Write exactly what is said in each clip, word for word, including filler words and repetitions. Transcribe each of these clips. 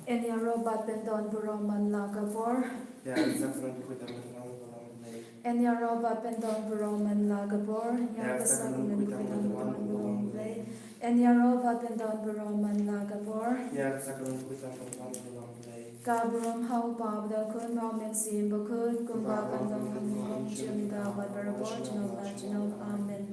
Yn ïaroh bad pyndon baroh man la ka bor. Ïa ka sakrament khuid tam ka don baroh man. Yn ïaroh bad pyndon baroh man la ka bor. Ïa ka sakrament khuid tam ka don baroh man. Yn ïaroh bad pyndon baroh man la ka bor. Ïa ka sakrament khuid tam ka don baroh man. Ka burom ha u Kpa bad ha u Khun bad ha u Mynsiem Bakhuid, kumba ka don ha u mynta bad barabor, junom la junom. Amen.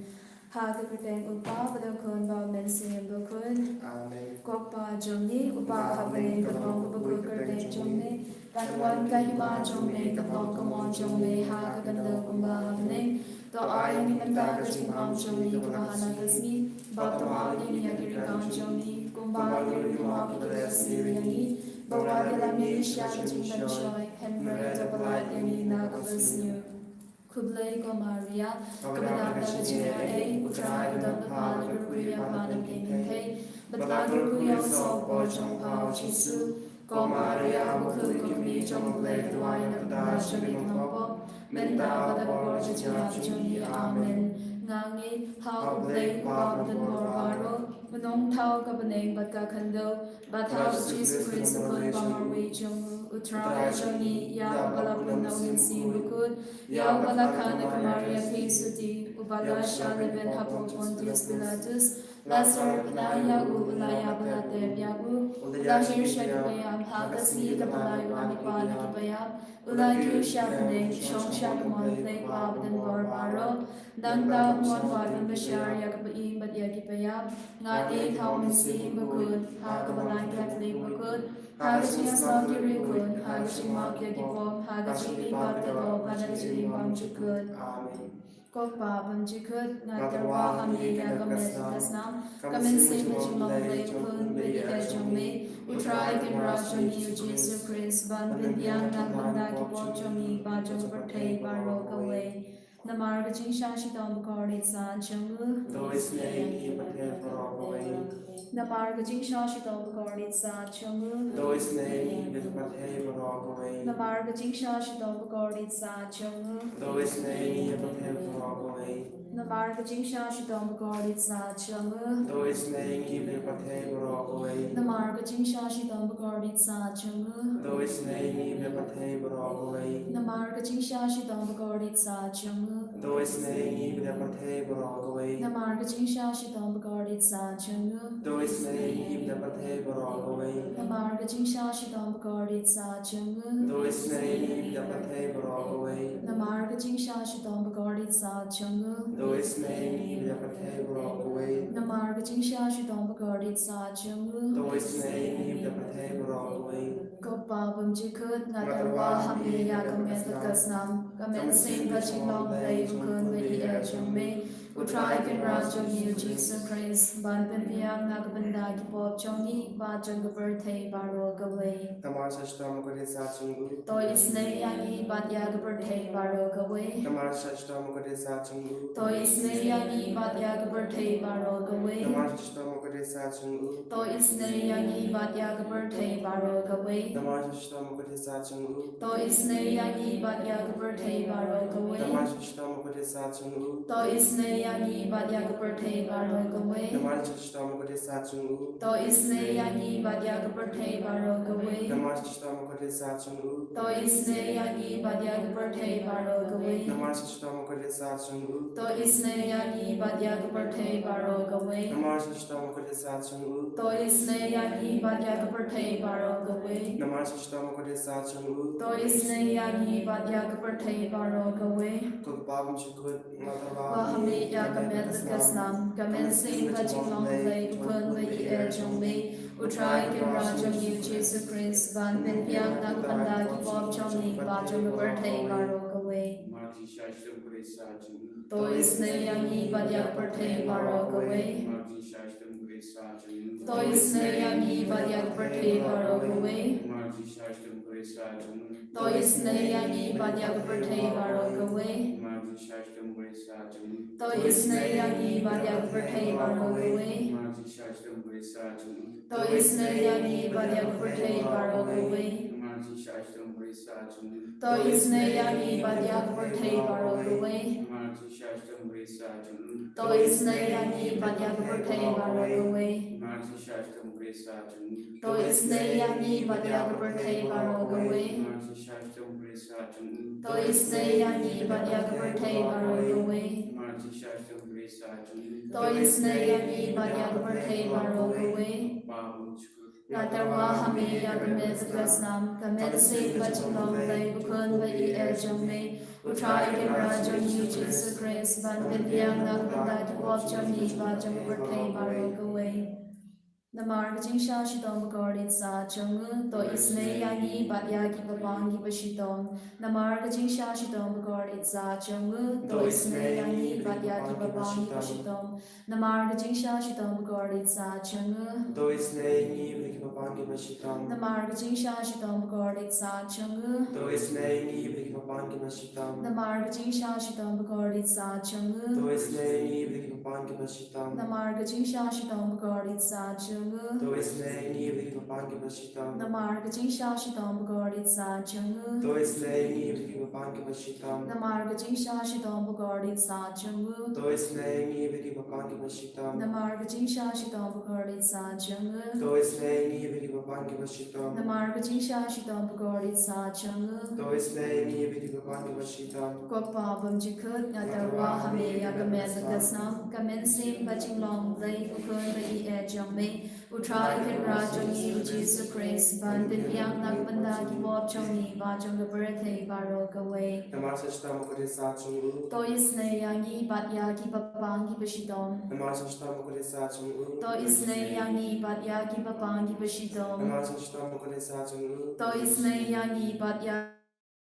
Ha ka kyrteng u Kpa bad u Khun bad u Mynsiem Bakhuid. Amen. Ko Kpa jong ngi uba ha bneng, ka long kaba kyrteng jong me. Kan wan ka hima jong me, kan long ka mon jong me ha ka khyndew kumba ha bneng. To ai ïa ngi mynta ka jingpang jong ngi kaba ha ka sngi. Bad to map ïa ngi ïa ki ryngkang jong ngi kumba ngi ruh ngi map ïa ki ba sniew ïa ngi. Bad wat ïalam ngi sha ka jingpynshoi, hynrei to pyllait ïa ngi na ka basniew. Khublei ko Maria, kaba dap da ka jingaiei, u Trai u don bad pha, la kyrkhu ïa pha na ki kynthei, bad la kyrkhu ïa u soh ka bor jong pha u Jisu. Ko Maria, bakhuid, ko kmie jong U Blei, duwai na ka bynta jong ngi kiba pop, mynta bad ha ka por ka jingïap jong ngi. Amen. Nga ngeit ha U Blei Kpa badonbor baroh, ba long thaw ka bneng bad ka khyndew, bad ha U Jisu Khrist u Khun ba marwei jong u, U Trai jong ngi, ïa uba la pun na U Mynsiem Bakhuid, ïa uba la kha na ka Maria Theisotti, uba la shah lehbeiñ hapoh Pontius Pilatus, la syrphna ïa u, u la ïap bad la tep ïa u, u la hiar sha ki paidbah, ha ka sngi kaba lai u la mihpat na ki paidbah, u la kiew sha bneng, shong sha ka mon U Blei Kpa badonbor baroh. Nangta un wan wad ban bishar ïa kaba im bad ïa ki paidbah. Nga ngeit ha U Mynsiem Bakhuid, ha ka Balang Katholik bakhuid, ha ka jingïasyllok ki riewkhuid, ha ka jingmap ïa ki pop, ha ka jingmihpat ka doh, ha ka jinglong bymjukut. Amen. Ko Kpa bymjukut, nga tyrwa ha me ïa ka met ka snam, ka mynsiem ka jinglong Blei, U Khun bad U Kynrad jong me, U Trai Kynrad jong ngi U Jisu Khrist, ban pynbiang na ka bynta ki pop jong ngi bad jong ka pyrthei baroh kawei. Namar ka jingshah shitom bakordit sah jong u. To isynei ïa ngi ïa ka pyrthei baroh kawei. Namar ka jingshah shitom bakordit sah jong u. To isynei ïa ngi ïa ka pyrthei baroh kawei. Namar ka jingshah shitom bakordit sah jong u. To isynei ïa ngi ïa ka pyrthei baroh kawei. Namar ka jingshah shitom bakordit sah jong u. To isynei ïa ngi ïa ka pyrthei baroh kawei. Namar ka jingshah shitom bakordit sah jong u. To isynei ïa ngi ïa ka pyrthei baroh kawei. Namar ka jingshah shitom bakordit sah jong u. To isynei ïa ngi ïa ka pyrthei baroh kawei. Namar ka jingshah shitom bakordit sah jong u. To isynei ïa ngi ïa ka pyrthei baroh kawei. Namar ka jingshah shitom bakordit sah jong u. To isynei ïa ngi ïa ka pyrthei baroh kawei. Namar ka jingshah shitom bakordit sah jong u. To isynei ïa ngi ïa ka pyrthei baroh kawei. Namar ka jingshah shitom bakordit sah jong u. To isynei ïa ngi ïa ka pyrthei baroh kawei. Ko Kpa bymjukut, nga tyrwa ha me ïa ka met bad ka snam, ka mynsiem ka jinglong Blei, U Khun bad U Kynrad jong me, U Trai Kynrad jong ngi U Jisu Khrist, ban pynbiang na ka bynta ki pop jong ngi bad jong ka pyrthei baroh kawei. Namar ka jingshah shitom bakordit sah jong u. To isynei ïa ngi bad ïa ka pyrthei baroh kawei. Namar ka jingshah shitom bakordit sah jong u. To isynei ïa ngi bad ïa ka pyrthei baroh kawei. Namar ka jingshah shitom bakordit sah jong u. To isynei ïa ngi bad ïa ka pyrthei baroh kawei. Namar ka jingshah shitom bakordit sah jong u. To isynei ïa ngi bad ïa ka pyrthei baroh kawei. Namar ka jingshah shitom bakordit sah jong u. To isynei ïa ngi bad ïa ka pyrthei baroh kawei. Namar ka jingshah shitom bakordit sah jong u. To isynei ïa ngi bad ïa ka pyrthei baroh kawei. Namar ka jingshah shitom bakordit sah jong u. To isynei ïa ngi bad ïa ka pyrthei baroh kawei. Namar ka jingshah shitom bakordit sah jong u. To isynei ïa ngi bad ïa ka pyrthei baroh kawei. Namar ka jingshah shitom bakordit sah jong u. To isynei ïa ngi bad ïa ka pyrthei baroh kawei. Namar ka jingshah shitom bakordit sah jong u. To isynei ïa ngi bad ïa ka pyrthei baroh kawei. Ko Kpa bymjukut, nga tyrwa ha me ïa ka met bad ka snam, ka mynsiem ka jinglong Blei, U Khun bad U Kynrad jong me, U Trai Kynrad jong ngi U Jisu Khrist, ban pynbiang na ka bynta ki pop jong ngi bad jong ka pyrthei baroh kawei. Namar ka jingshah shitom bakordit sah jong u. To isynei ïa ngi bad ïa ka pyrthei baroh kawei. Namar ka jingshah shitom bakordit sah jong u. To isynei ïa ngi bad ïa ka pyrthei baroh kawei. Namar ka jingshah shitom bakordit sah jong u. To isynei ïa ngi bad ïa ka pyrthei baroh kawei. Namar ka jingshah shitom bakordit sah jong u. To isynei ïa ngi bad ïa ka pyrthei baroh kawei. Namar ka jingshah shitom bakordit sah jong u. To isynei ïa ngi bad ïa ka pyrthei baroh kawei. Namar To isynei ïa ngi bad ïa ka pyrthei baroh kawei. To isynei ïa ngi bad ïa ka pyrthei baroh kawei. To isynei ïa ngi bad ïa ka pyrthei baroh kawei. To isynei ïa ngi bad ïa ka pyrthei baroh kawei. To isynei ïa ngi bad ïa ka pyrthei baroh kawei. Nga tyrwa ha me ïa ka met ka snam, ka mynsiem bad jinglong Blei bakhuid ba ïeit jong me, U Trai Kynrad jong ngi Jisu Khrist, ban pynbiang na ka bynta ki pop jong ngi bad jong ka pyrthei baroh kawei. Namar ka jingshah shitom bakordit sah jong u, to isynei ïa ngi bad ïa ki bapang ki bashitom. Namar ka jingshah shitom bakordit sah jong u, to isynei ïa ngi bad ïa ki bapang ki bashitom. Namar ka jingshah shitom bakordit sah jong u. To isynei ïa ngi bad ïa ki bapang ki bashitom. Namar ka jingshah shitom bakordit sah jong u. To isynei ïa ngi bad ïa ki bapang ki bashitom. Namar ka jingshah shitom bakordit sah jong u. To isynei ïa ngi bad ïa ki bapang ki bashitom. Namar ka jingshah shitom bakordit sah jong u. To isynei ïa ngi bad ïa ki bapang ki bashitom. Namar ka jingshah shitom bakordit sah jong u. To isynei ïa ngi bad ïa ki bapang ki bashitom. Namar ka jingshah shitom bakordit sah jong u. To isynei ïa ngi bad ïa ki bapang ki bashitom. Namar ka jingshah shitom bakordit sah jong u. To isynei ïa ngi bad ïa ki bapang ki bashitom. Namar ka jingshah shitom bakordit sah jong u. To isynei ïa ngi bad ïa ki bapang ki bashitom. Ko Pa bymjukut, nga tyrwa ha me ïa ka met ka snam, ka mynsiem bad jinglong Blei bakhuid ba ïeit jong me, U Trai Kynrad jong ngi Jisu Khrist, ban pynbiang na ka bynta ki pop jong ngi bad jong ka pyrthei baroh kawei. Namar ka jingshah shitom bakordit sah jong u. To isynei ïa ngi bad ïa ki bapang ki bashitom. Namar ka jingshah shitom bakordit sah jong u. To isynei ïa ngi bad ïa ki bapang ki bashitom. Namar ka jingshah shitom bakordit sah jong u. To isynei ïa ngi bad ïa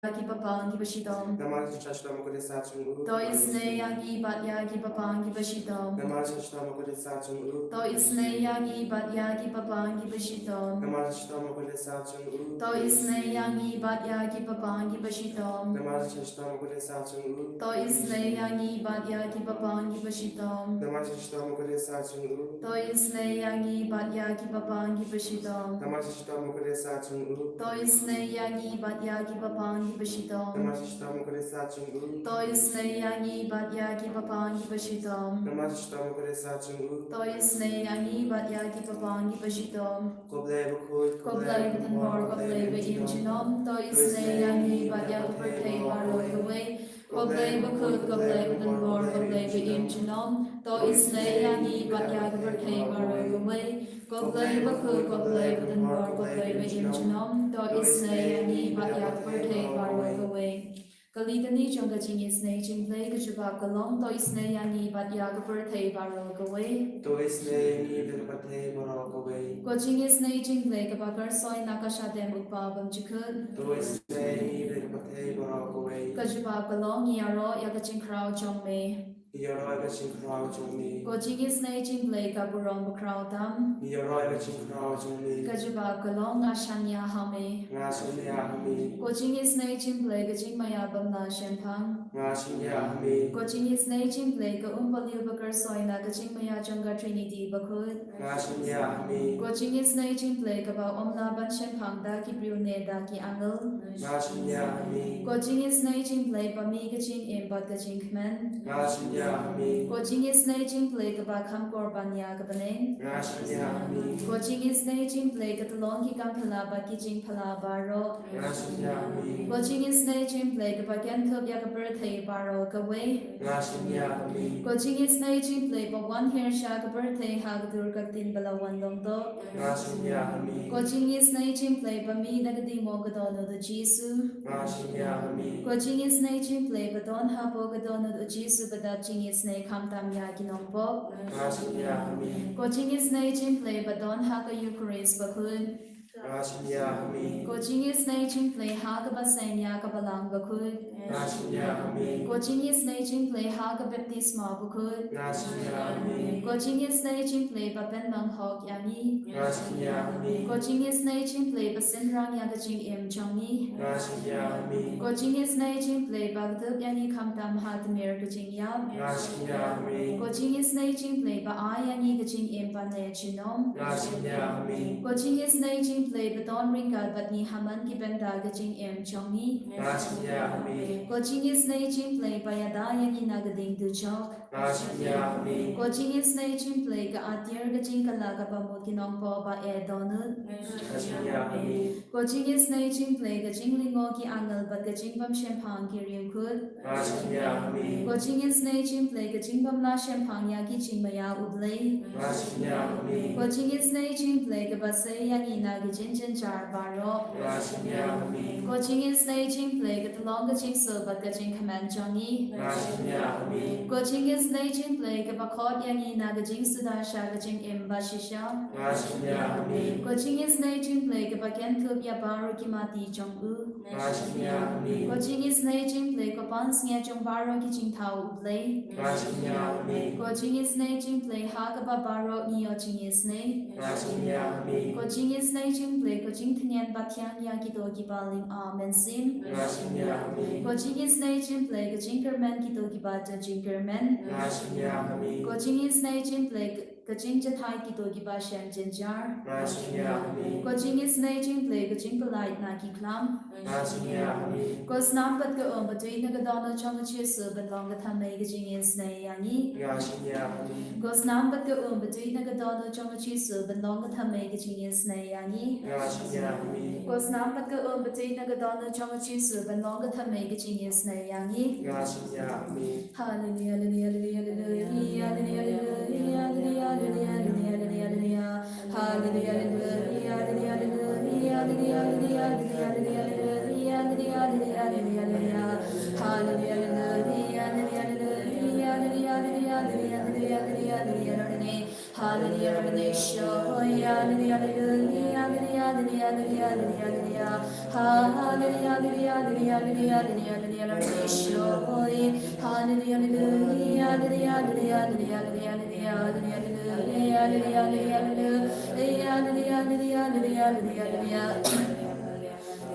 ki bapang ki bashitom. Namar ka jingshah shitom bakordit sah jong u. To isynei ïa ngi bad ïa ki bapang ki bashitom. Namar ka jingshah shitom bakordit sah jong u. To isynei ïa ngi bad ïa ki bapang ki bashitom. Namar ka jingshah shitom bakordit sah jong u. To isynei ïa ngi bad ïa ki bapang ki bashitom. Namar ka jingshah shitom bakordit sah jong u. To isynei ïa ngi bad ïa ki bapang ki bashitom. Namar ka jingshah shitom bakordit sah jong u. To isynei ïa ngi bad ïa ki bapang ki bashitom. Namar ka jingshah shitom bakordit sah jong u. To isynei ïa ngi bad ïa ki bapang ki bashitom. Namar ka jingshah shitom bakordit sah jong u. To isynei ïa ngi bad ïa ki bapang ki bashitom. Namar ka jingshah shitom bakordit sah jong u. To isynei ïa ngi bad ïa ki bapang ki bashitom. Ko Blei bakhuid, ko Blei badonbor, ko Blei ba im junom, to isynei ïa ngi bad ïa ka pyrthei baroh kawei. Ko Blei bakhuid, ko Blei badonbor, ko Blei ba im junom, to isynei ïa ngi bad ïa ka pyrthei baroh kawei. Ko Blei bakhuid, ko Blei badonbor, ko Blei ba im junom, to isynei ïa ngi bad ïa ka pyrthei baroh kawei. Ka litany jong ka jingisynei jong Blei ka jubab ka long, to isynei ïa ngi bad ïa ka pyrthei baroh kawei. To isynei ïa ngi bad ka pyrthei baroh kawei. Ka jingisynei jong Blei kaba kyrsoi na ka shadem u Kpa bymjukut. To isynei ïa ngi bad ka pyrthei baroh kawei. Ka jubab ka long, ïaroh ïa ka jingkhraw jong me. Ïaroh ïa ka jingkhraw jong me. Ka jingisynei jong Blei ka burom bakhraw tam. Ïaroh ïa ka jingkhraw jong me. Ka jubab ka long, nga shaniah ha me. Nga shaniah ha me. Ka jingisynei jong Blei ka jingmaïa bym lah shemphang. Nga shaniah ha me. Ka jingisynei jong Blei ka umpohliew ba kyrsoi na ka jingmaïa jong ka Trinity bakhuid. Nga shaniah ha me. Ka jingisynei jong Blei kaba ym lah ban shemphang da ki briew ne da ki angel. Nga shaniah ha me. Ka jingisynei jong Blei ba mih ka jingim bad ka jingkmen. Nga shaniah ha me. Ka jingisynei jong Blei kaba kham kor ban ïa ka bneng. Nga shaniah ha me. Ka jingisynei jong Blei ka tyllong ki kam phylla bad ki jingphylla baroh. Nga shaniah ha me. Ka jingisynei jong Blei kaba kynthup ïa ka pyrthei baroh kawei. Nga shaniah ha me. Ka jingisynei jong Blei ba wan hiar sha ka pyrthei ha ka dur ka ktien ba la wan long doh. Nga shaniah ha me. Ka jingisynei jong Blei ba mih na ka dieng mawk ka dohnud u Jisu. Nga shaniah ha me. Ka jingisynei jong Blei ba don hapoh ka dohnud u Jisu ba dap jingisynei khamtam ïa ki nongpop. Nga shaniah ha me. Ka jingisynei jong Blei ba don ha ka Eukharist bakhuid. Nga shaniah ha me. Ka jingisynei jong Blei ha kaba seng ïa ka Balang bakhuid. Nga shaniah ha me. Ka jingisynei jong Blei ha ka baptisma bakhuid. Nga shaniah ha me. Ka jingisynei jong Blei ba pynlong hok ïa ngi. Nga shaniah ha me. Ka jingisynei jong Blei ba synrang ïa ka jingim jong ngi. Nga shaniah ha me. Ka jingisynei jong Blei ba kdup ïa ngi khamtam ha tmier ka jingïap. Nga shaniah ha me. Ka jingisynei jong Blei ba ai ïa ngi ka jingim ba neh junom. Nga shaniah ha me. Ka jingisynei jong Blei ba don ryngkat bad ngi ha man ki bynta ka jingim jong ngi. Nga shim ïa ha me. Ko jingisynei jong Blei ba ïada ïa ngi na ka ding dujok. Nga shim ïa ha me. Ko jingisynei jong Blei ka atiar ka jingkylla kaba mut ki nongpoh ba eh dohnud. Nga shim ïa ha me. Ko jingisynei jong Blei ka jinglyngngoh ki angel bad ka jingbymshemphang ki riewkhuid. Nga shim ïa ha me. Ko jingisynei jong Blei ka jingbymlah shemphang ïa ki jingmaïa U Blei. Nga shim ïa ha me. Ko jingisynei jong Blei kaba sei ïa ngi na ki jingjynjar baroh. Nga shim ïa ha me. Ko jingisynei jong Blei ka tyllong ka jingsuk bad ka jingkmen jong ngi. Nga shim ïa ha me. Ko jingisynei jong Blei kaba khot ïa ngi na ka jingsuda sha ka jingim ba shisha. Nga shim ïa ha me. Ko jingisynei jong Blei kaba kynthup ïa baroh ki mati jong u. Nga shim ïa ha me. Ko jingisynei jong Blei ko pansngiat jong baroh ki jingthaw U Blei. Nga shim ïa ha me. Ko jingisynei jong Blei ha kaba baroh ngi ïoh jingisynei. Nga shim ïa ha me. Ko jingisynei jong Blei ko jingthyngiat ba thiang ïa kito kiba lim amen sim. Nga shim ïa ha me. Ko jingisynei jong Blei ko jingkyrmen kito kiba don jingkyrmen. Nga shim ïa ha me. Ko jingisynei jong Blei ka jingjahthait kito kiba shem jynjar. Nga shim ïa ha me. Ko jingisynei jong Blei ka jingpyllait na ki khlam. Nga shim ïa ha me. Ko snam bad ka um ba tuid na ka dohnud jong U Jisu ban long ka thymmei ka jingisynei ïa ngi. Nga shim ïa ha me. Ko snam bad ka um ba tuid na ka dohnud jong U Jisu ban long ka thymmei ka jingisynei ïa ngi. Nga shim ïa ha me. Ko snam bad ka um ba tuid na ka dohnud jong U Jisu ban long ka thymmei ka jingisynei ïa ngi. Nga shim ïa ha me. Hallelujah, hallelujah, hallelujah, hallelujah. Hallelujah, hallelujah, hallelujah, hallelujah. Hallelujah, hallelujah, hallelujah, hallelujah. Hallelujah, hallelujah, hallelujah, hallelujah. Hallelujah, hallelujah, hallelujah, hallelujah.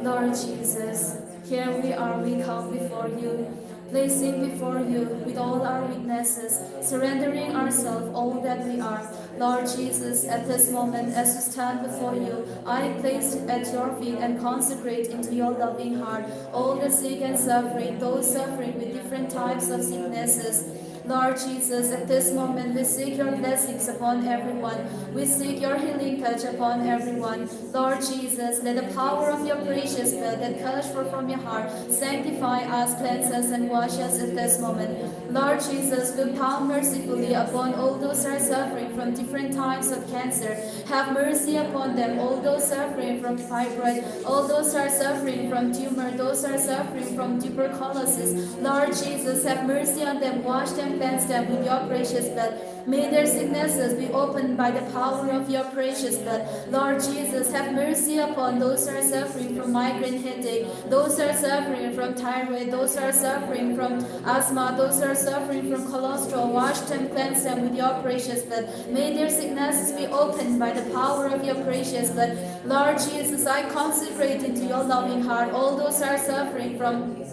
Lord Jesus, here we are, we come before you, placing before you with all our weaknesses, surrendering ourselves, all that we are. Lord Jesus, at this moment, as we stand before you, I place at your feet and consecrate into your loving heart all the sick and suffering, those suffering with different types of sicknesses. Lord Jesus, at this moment, we seek your blessings upon everyone. We seek your healing touch upon everyone. Lord Jesus, let the power of your precious blood that gushed forth from your heart sanctify us, cleanse us, and wash us at this moment. Lord Jesus, look down mercifully upon all those who are suffering from different types of cancer. Have mercy upon them, all those suffering from fibroid, all those who are suffering from tumor, those who are suffering from tuberculosis. Lord Jesus, have mercy on them, wash them, cleanse them with your precious blood. May their sicknesses be opened by the power of your precious blood. Lord Jesus, have mercy upon those who are suffering from migraine headache, those who are suffering from thyroid, those who are suffering from asthma, those who are suffering from cholesterol. Wash them, cleanse them with your precious blood. May their sicknesses be opened by the power of your precious blood. Lord Jesus, I consecrate into your loving heart all those who are suffering from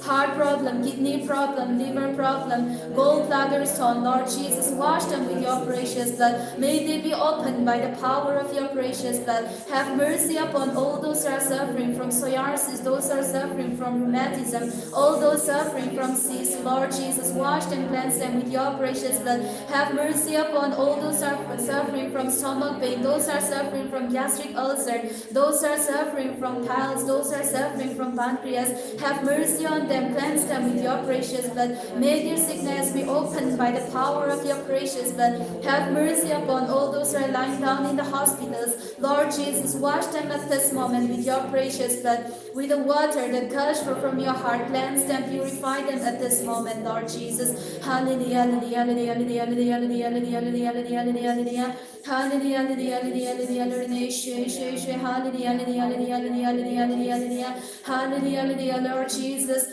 heart problem, kidney problem, liver problem, gallbladder stone. Lord Jesus, wash them with your precious blood. May they be opened by the power of your precious blood. Have mercy upon all those who are suffering from psoriasis, those who are suffering from rheumatism, all those suffering from cysts. Lord Jesus, wash them, cleanse them with your precious blood. Have mercy upon all those who are suffering from stomach pain, those who are suffering from gastric ulcer, those who are suffering from piles, those who are suffering from pancreas. Have mercy on them, cleanse them with your precious blood. May their sickness be opened by the power of your precious blood. Have mercy upon all those who are lying down in the hospitals. Lord Jesus, wash them at this moment with your precious blood. With the water that gushed forth from your heart, cleanse them, purify them at this moment, Lord Jesus. Hallelujah, hallelujah, hallelujah, hallelujah. Hallelujah, hallelujah, hallelujah, hallelujah, hallelujah. Hallelujah, hallelujah, hallelujah, hallelujah, Lord, Yeshua, Yeshua, Yeshua. Hallelujah, hallelujah, hallelujah, hallelujah, hallelujah, hallelujah. Hallelujah, hallelujah, Lord Jesus.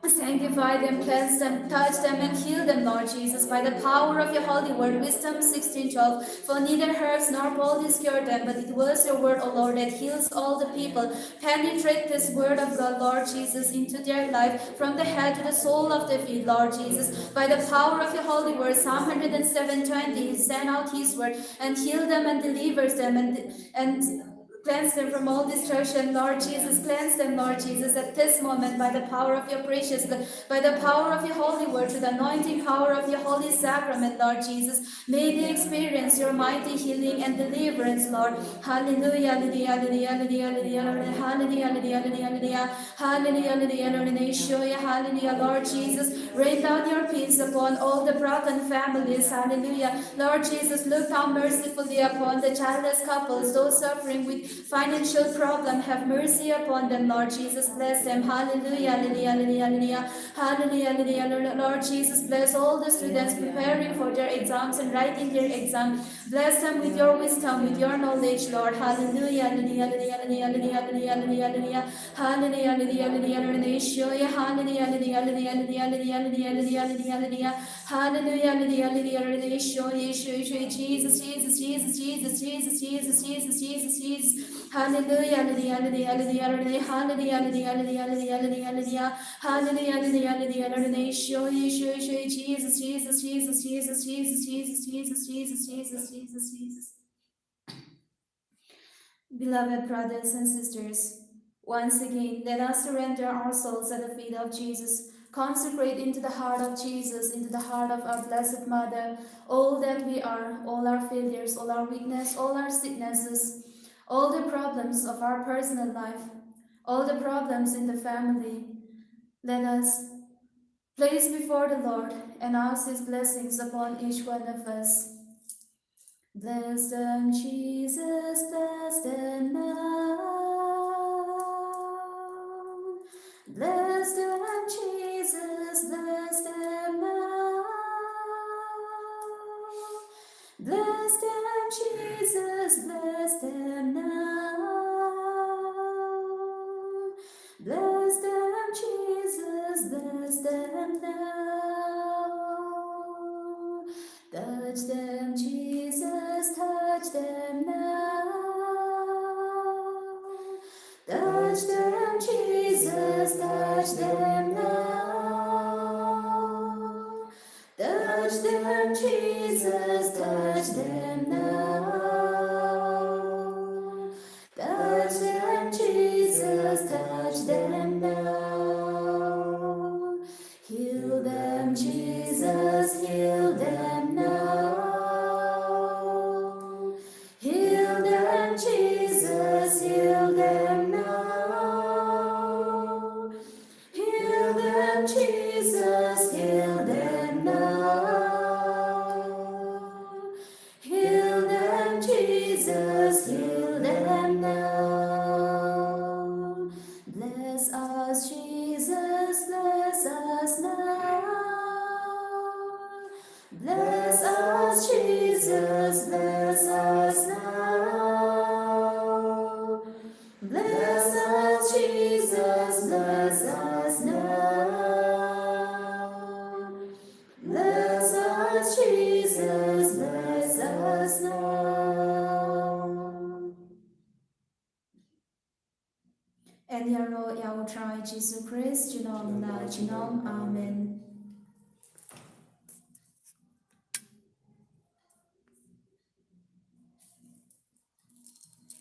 Sanctify them, cleanse them, touch them, and heal them, Lord Jesus, by the power of your holy word, Wisdom sixteen twelve. For neither herbs nor poultice cure them, but it was your word, O Lord, that heals all the people. Penetrate this word of God, Lord Jesus, into their life, from the head to the sole of their feet, Lord Jesus. By the power of your holy word, Psalm one hundred seven twenty, he sent out his word and healed them and delivers them and, and Cleanse them from all destruction, Lord Jesus. Cleanse them, Lord Jesus, at this moment by the power of your precious blood, by the power of your holy word, through the anointing power of your holy sacrament, Lord Jesus. May they experience your mighty healing and deliverance, Lord. Hallelujah, hallelujah, hallelujah, hallelujah, hallelujah, hallelujah, hallelujah, hallelujah, hallelujah, hallelujah, hallelujah, Lord, and Yeshua, hallelujah, Lord Jesus. Rain down your peace upon all the broken families, hallelujah. Lord Jesus, look down mercifully upon the childless couples, those suffering with financial problem, have mercy upon them, Lord Jesus, bless them. Hallelujah, hallelujah, hallelujah, hallelujah. Hallelujah, hallelujah, Lord, Lord Jesus, bless all the students preparing for their exams and writing their exam. Bless them with your wisdom, with your knowledge, Lord. Hallelujah, hallelujah, hallelujah, hallelujah, hallelujah, hallelujah, hallelujah, hallelujah. Hallelujah, hallelujah, hallelujah, Lord, and Yeshua, hallelujah, hallelujah, hallelujah, hallelujah, hallelujah, hallelujah, hallelujah, hallelujah. Hallelujah, hallelujah, hallelujah, Lord, and Yeshua, Yeshua, Yeshua, Jesus, Jesus, Jesus, Jesus, Jesus, Jesus, Jesus, Jesus, Jesus. Hallelujah, hallelujah, hallelujah, hallelujah, Lord, and hallelujah, hallelujah, hallelujah, hallelujah, hallelujah. Hallelujah, hallelujah, hallelujah, Lord, and Yeshua, Yeshua, Yeshua, Jesus, Jesus, Jesus, Jesus, Jesus, Jesus, Jesus, Jesus, Jesus, Jesus, Jesus. Beloved brothers and sisters, once again, let us surrender our souls at the feet of Jesus, consecrate into the heart of Jesus, into the heart of our Blessed Mother, all that we are, all our failures, all our weakness, all our sicknesses, all the problems of our personal life, all the problems in the family. Let us place before the Lord and ask His blessings upon each one of us. Bless them, Jesus, bless them now. Bless them, Jesus, bless them now. Bless them, Jesus, bless them now. Bless them, Jesus, bless them now. Touch them, Jesus, touch them now. Touch them, Jesus, touch them now. Touch them, Jesus, touch them now. Touch them, Jesus, touch them now. Heal them, Jesus, heal them now. Heal them, Jesus, heal them now. Heal them, Jesus, heal them now. Heal them, Jesus, heal them now. Bless us, Jesus, bless us now. Bless us, Jesus, bless us now. Bless us, Jesus, bless us now. Bless us, Jesus, bless us now. Yn ïaroh ïa U Trai Jisu Khrist junom la junom. Amen.